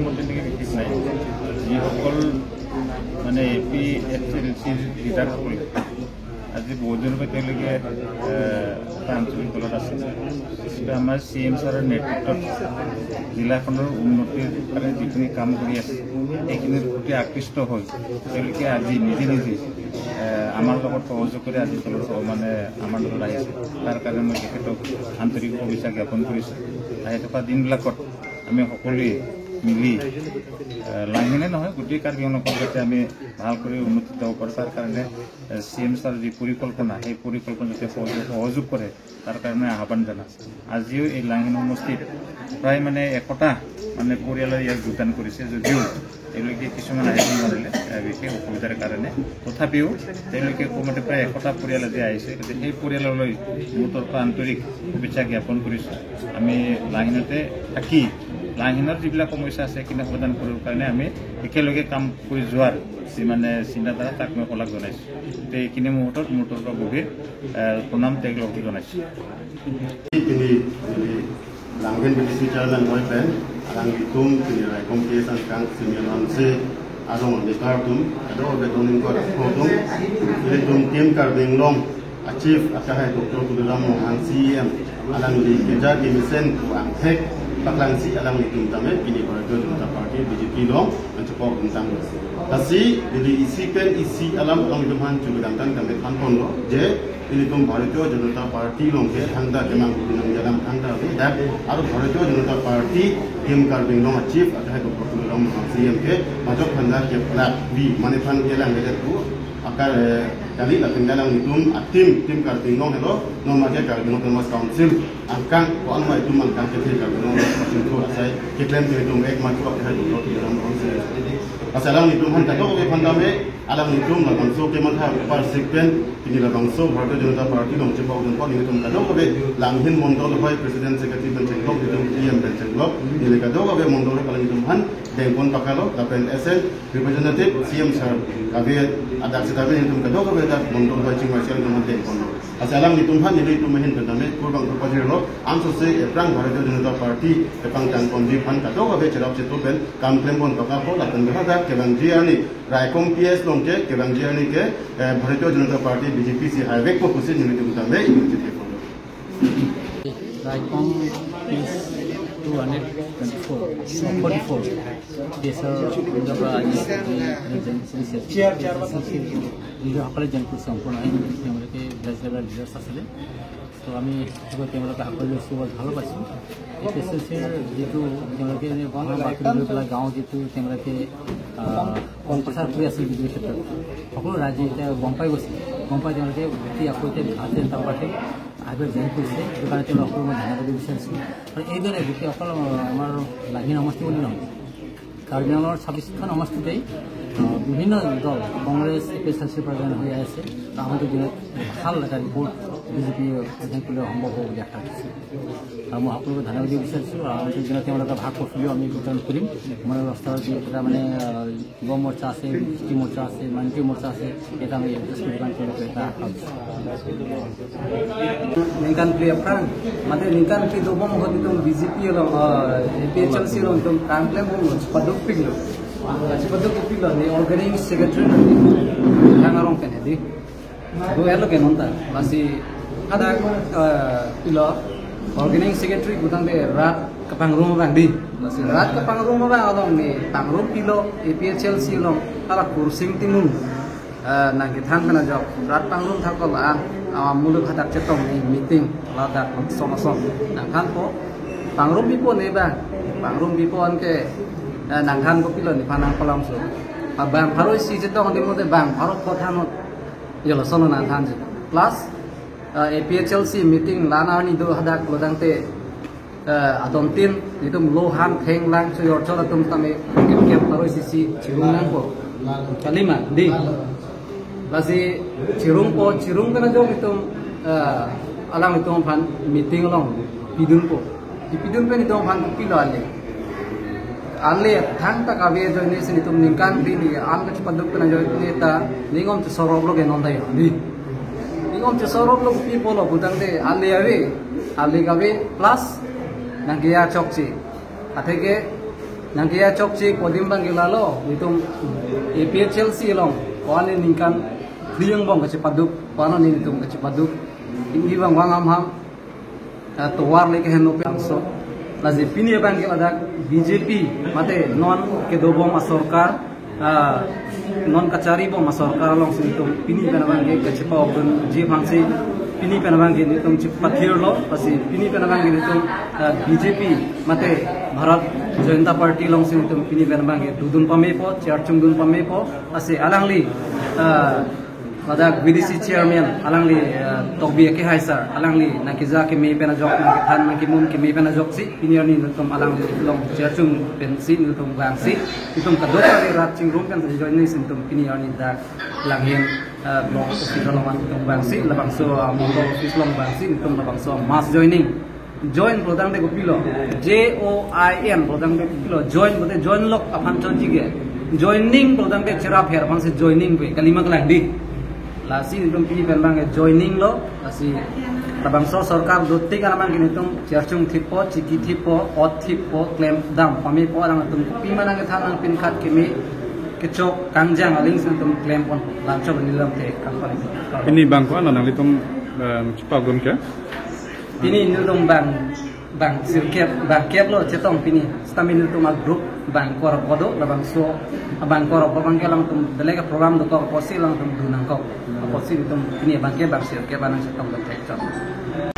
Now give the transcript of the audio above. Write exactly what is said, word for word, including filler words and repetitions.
মতে নেকি বিশেষ নাই। যিসকল মানে এ পি এইচ এল চিৰ লিডাৰসকলে আজি বহুদিনৰ পৰা তেওঁলোকে, এ, এটা আন্দোলন দলত আছে। গতিকে আমাৰ চি এম ছাৰৰ নেতৃত্বত জিলাখনৰ উন্নতিৰ কাৰণে যিখিনি কাম কৰি আছে, সেইখিনিৰ প্ৰতি আকৃষ্ট হৈ তেওঁলোকে আজি নিজে নিজে, এ, আমাৰ লগত সহযোগ কৰি আজি তলৰ মানে আমাৰ লগত আহিছে। তাৰ কাৰণে মই তেখেতক আন্তৰিক শুভেচ্ছা জ্ঞাপন কৰিছোঁ। আহি থকা দিনবিলাকত আমি সকলোৱে মিলি, এ, লাংহিনে নহয়, গোটেই কাৰ্বি আংলঙৰ যাতে আমি ভাল কৰি উন্নতিত যাব পাৰোঁ, তাৰ কাৰণে, এ, চি এম ছাৰ যি পৰিকল্পনা, সেই পৰিকল্পনা যাতে সহযোগ, সহযোগ কৰে, তাৰ কাৰণে আহ্বান জনাম। আজিও এই লাংহিন সমষ্টিত প্ৰায় মানে এশটা মানে পৰিয়ালে ইয়াত যোগদান কৰিছে, যদিও তেওঁলোকে কিছুমান আহিব নোৱাৰিলে, এ, বিশেষ অসুবিধাৰ কাৰণে। তথাপিও তেওঁলোকে কোনোমতে প্ৰায় এশটা পৰিয়াল আজি আহিছে, গতিকে সেই পৰিয়াললৈ মোৰ তৰফৰ আন্তৰিক শুভেচ্ছা জ্ঞাপন কৰিছোঁ। আমি লাংহিনতে থাকি লাংহিনৰ যিবিলাক সমস্যা আছে, সেইখিনি সমাধান কৰিবৰ কাৰণে আমি একেলগে কাম কৰি যোৱাৰ যি মানে চিন্তাধাৰা, তাক মই শলাগ জনাইছোঁ। গতিকে এইখিনি মুহূৰ্তত মোৰ তৰফৰ গভীৰ, এ, প্ৰণাম তেওঁলোকক জনাইছোঁ। Pini, pini Langhin B D C chairman moi pen, alanglitum pini raikom P S angkang senior manse arong leader atum, ado beton ingkor atum, ilitum Team Karbi Anglong a chief akehai Doctor Tuliram Ronghang C E M, alangli keja kemesen pu angthek paklangsi alanglitum tame pini Bharatiya Janata Party, B J P along anchepok bintang. Lasi, pini isi pen isi alam alanglitum aphan chubidamtang tame thanponlo, je ilitum Bharatiya Janata Party along ke thangta kemang binong jalam thangta ke dak, aru Bharatiya Janata Party Team Karbi Anglong a chief akehai Doctor Tuliram Ronghang C E M ke majok thangta ke plak vi mane aphan kelang ke pu akar, eh, kali lapen alanglitum a team, Team Karbi Anglong helo, non ma ke Karbi Anglong Autonomous Council angkang ko-an ma itum angkang kethe Karbi Anglong Autonomous Council asai keklem ke itum ek matu akehai Doctor Tuliram Ronghang C E M. Asai alanglitum aphan kadokave aphan tame, alanglitum labangso kematha parsik pen, pini labangso Bharatiya Janata Party along chepok dunpon, nelitum kadokave Langhin Mondol hoi President Secretary pen chenglok, nelitum P M pen chenglok, neli kadokave Mondol hoi alanglitum aphan dengpon pakalo, lapen S N representative C M sir kave adak sitame nelitum kadokave dak Mondol hoi chingvai si alanglitum aphan dengponlo. Asai alanglitum aphan nelitum ahin pen tame kurbang pajirlo, ansose ephrang Bharatiya Janata Party epangtangponji aphan kadokave cherap chetu pen kam klempon pakapon, lapen dak kevangji arni raikom P S along ke kevangji arni ke, eh, Bharatiya Janata Party, B J P si haivekpo pusi nelitum tame ingti thepo. Raikom P S two hundred twenty-four, forty-four. P S L Indra Praji, President, Indra সকলে জইন কৰিছে সম্পূৰ্ণ, তেওঁলোকে বেলেগ বেলেগ লিডাৰ্ছ আছিলে। তো আমি তেওঁলোকে সকলোৱে লৈছোঁ, বহুত ভালো পাইছোঁ। এ পি এইচ এল চিৰ যিটো তেওঁলোকে এনে বাকৰি লৈ পেলাই গাঁও যিটো তেওঁলোকে, আহ, প্ৰচাৰ কৰি আছিল বিজেপিৰ ক্ষেত্ৰত, সকলো ৰাইজে এতিয়া গম পাই গৈছে। গম পাই তেওঁলোকে উঠি আকৌ এতিয়া ভাৰতীয় জনতা পাৰ্টি আগত জইন কৰিছে, সেইটো কাৰণে তেওঁলোকক মই ধন্যবাদ দিব বিচাৰিছোঁ। আৰু এইদৰে গোটেই অকল, আহ, আমাৰ লাংহিন সমষ্টি বুলি নহয়, কাৰ্বি আংলঙৰ ছাব্বিছখন সমষ্টিতেই, আহ, বিভিন্ন দল, Congress, A P H L চিৰ পৰা জইন হৈ আছে। আগন্তুক দিনত ভাল এটা ৰিপৰ্ট বি জে পি অধ্যয়ন কৰিলে সম্ভৱ হ'ব বুলি আশা ৰাখিছোঁ। আৰু মই সকলোকে ধন্যবাদ দিব বিচাৰিছোঁ। আৰু আগন্তুক দিনত তেওঁলোকে ভাগ পৰ্টফলিঅ' আমি বিতৰণ কৰিম। মানে ৰাস্তাৰ যি এটা মানে, আহ, যুৱ মৰ্চা আছে, এছ টি মৰ্চা আছে, মাইনৰিটি মৰ্চা আছে, এটা আমি এডজাষ্ট কৰি পেলাই তেওঁলোকে এটা আশা আছে। Ningkan phli aphrang, mate ningkan phli dobom ahut itum B J P along, eh, A P H L C along itum kam klem bom lo, chepaduk pik lo. Chepaduk pik lo, ne organizing secretary lo, ne thang arong pen hedi. Do elo ke nonta, lasi ada, eh, pilo, organizing secretary putangte rat kepangrum abang di. Lasi rat kepangrum abang along ne pangrum pilo, A P H L C along, hala Kursing Timung. Eh, nangkethan pen ajok, rat pangrum thakthak la, ah, muluk hadak chetong ni meeting, ladak song song. Nangthanpo, pangrum pipo ne ba, pangrum pipo anke, eh, nangthan kopilo nephan nangpalam so. Ah, bang pharo isi chetong di mode bang pharo pho thannon. Yo lason nangthan je. Plus, eh, A P H L C meeting la arni do hadak lo tangte, eh, adontin, itum lo han theng lang chojor chor atum tame kem kem pharo isi si chirung nangpo. Kalima, di. Lasi chirungpo, chirung pen ajok itum, eh, alanglitum aphan meeting along pidunpo. Di pidun pen itum aphan pilo ale. Ale thangta kave ajoine si itum ningkan phli an kachepaduk pen ajoine ta ning-om chesorop lo ke non ta yo. Di. Ning-om chesorop lo pipo lo putangte ale ave, ale kave plus nangkeya chokche. Atheke Nangkejok chik adim abangke lalo, nelitum A P H L C along, ko-an aningkan phli angbong kachepaduk, ko-an nelitum kachepaduk, ingni abang vang hamham, ah, tovar le keheno pen so. Lasi pini abangke ladak B J P, mate non kedobom asorkar, ah, non kacharibom asorkar alongsi nelitum pini pen abangke kachepa-okdunji aphansi pini pen abangke nelitum chepathirlo, lasi pini pen abangke nelitum, ah, B J P mate Bharat Janata Party alongsi nelitum pini pen abangke dodun pamepo, cherchungdun pamepo, lasi alangli, ah, ladak V D C chairman alangli, ah, Tokbi Akehai sir, alangli nangkeja keme pen ajok, nangkethan nangkemum keme pen ajoksi pini arni nelitum alanglilong cherchung pensi nelitum vangsi, nelitum kadokave rat chingrum pensi joining si nelitum pini arni dak Langhin, ah, block office along nelitum vangsi, labangso, ah, mandal office along vangsi, nelitum labangso mass joining. Join pulotangte kopilo, J O I N pulotangte kopilo, join pulote join lok aphan chonji ke. Joining pulotangte cherap her aphansi joining pu, kalima kelang dei. Lasi nelitum pini pen abangke joining lo, lasi labangso sorkar dotik an abangke nelitum cherchung thippo, chiki thippo, ot thippo, klemdam pamepo, alangtum kopima nangkethan nangpinkhat keme kechok kangjang alingsi nelitum klempon, lamchok nelilam te kangpali. Pini bang ko-an nanglitum, em, chepa-okdun ke? Pini nelitum bang, bang sirkep, bangkep lo chetong pini. Sitame nelitum a-group bang korpo do, labangso, bang korpo abangke alangtum belek program dokok apotsi alangtum dun nangkok. Apotsi nelitum pini abangke bang sirkep an nangchetongdun thekchot.